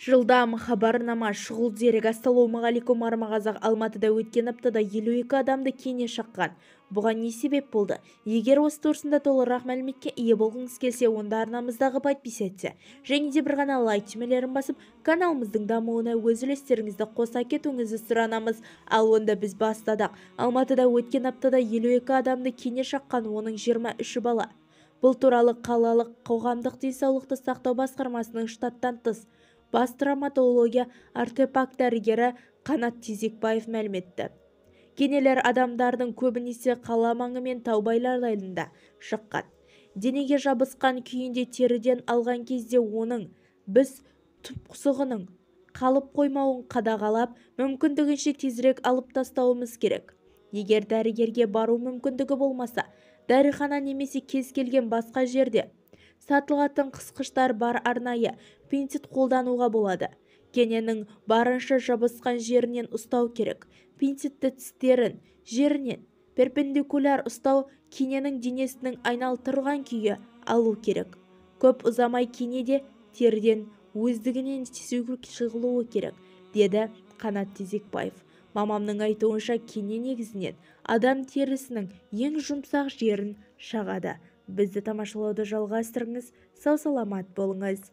Жылдам хабарнама шұғыл дерек. Ассалаумағалейкум, арма қазақ! Алматыда өткен аптада 52 адамды кене шаққан. Бұған не себеп болды? Егер осы турасында толығырақ мәліметке ие болғыңыз келсе, онда арнамыздағы подписаться және де бір ғана лайк түймелерін басып, каналымыздың дамуына өз үлестеріңізді қоса кетуіңізді сұранамыз. Ал онда біз бастадық. Алматыда өткен аптада 52 адамды кене шаққан, оның 23-і бала. Бұл туралы қалалық қоғамдық денсаулықты сақтау басқармасының штаттан тыс бас травматология ортопед дәрігері Қанат Тезекбаев мәлім етті. Кенелер адамдардың көбінесе қала маңы мен тау байларында шыққан. Денеге жабысқан күйінде теріден алған кезде оның біз тұмсығының қалып қоймауын қадағалап, мүмкіндігінше тезірек алып тастауымыз керек. Егер дәрігерге бару мүмкіндігі болмаса, дәріхана немесе кез келген басқа жерде сатылатын қысқыштар бар арнайы пинцет қолдануға болады. Кененің барынша жабысқан жерінен ұстау керек. Пинцетті тістерін жерінен перпендикуляр ұстау, кененің денесінің айналдырған күйі алу керек. Көп ұзамай кене де теріден өздігінен шығылуы керек, деді Қанат Тезекбаев. Маманның айтуынша, кене негізінен адам терісінің ең жұмсақ жерін шағады. Бізді тамашалауды жалғастырыңыз, сау-саламат болыңыз.